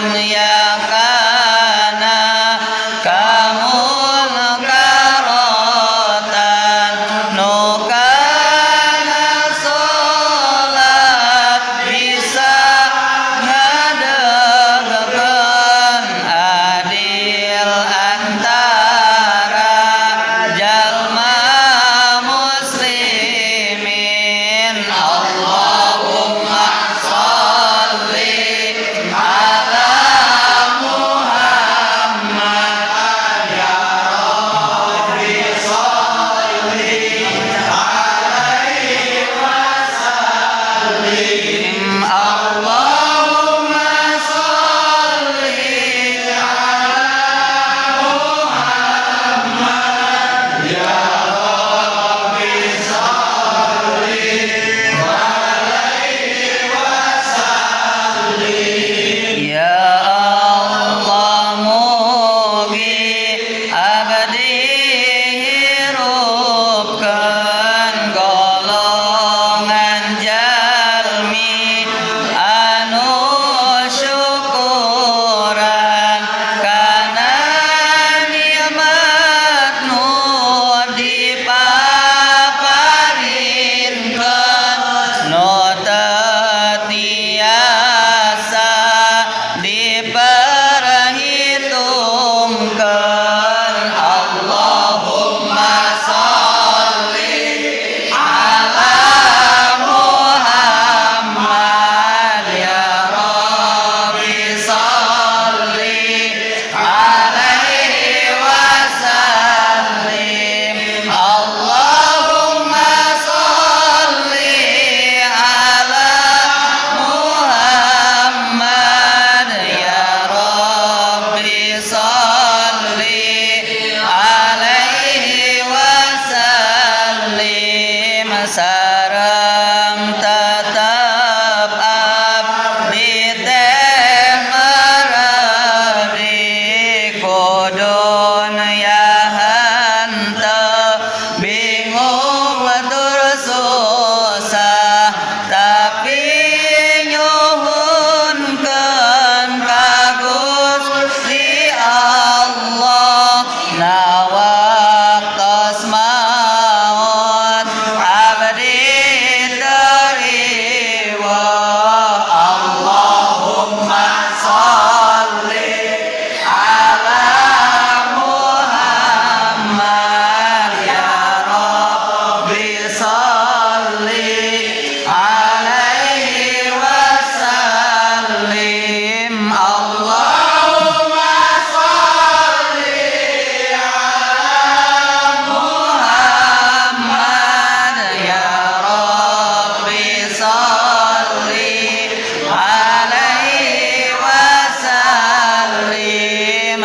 Dunya kana kamunkaratan, nu kana salat bisa ngadegkeun adil antara jalma muslimin. Allahumma sholli ala Muhammad ya Rabbi, sholli alaihi wasallim. Allahumma sholli ala Muhammad ya Rabbi, sholli alaihi wasallim. Ya Allah, mugi abdi hirupkeun golongan jalmi anu syukuran kana nikmat nu dipaparinkeun, nu teu tiasa diperhitungkeun. Allahumma sholli ala Muhammad ya Rabbi, sholli alaihi wasallim. Allahumma sholli ala Muhammad ya Rabbi, sholli alaihi wasallim. Sareng tetep abdi teh meredi ku dunya, henteu bingung tur susah, tapi nyuhunkeun ka Gusti Allah na waktos maut abdi terima. Allahumma sholli ala Muhammad ya Rabbi, sholli alaihi wasallim. Allahumma sholli ala Muhammad ya Rabbi, sholli alaihi wasallim.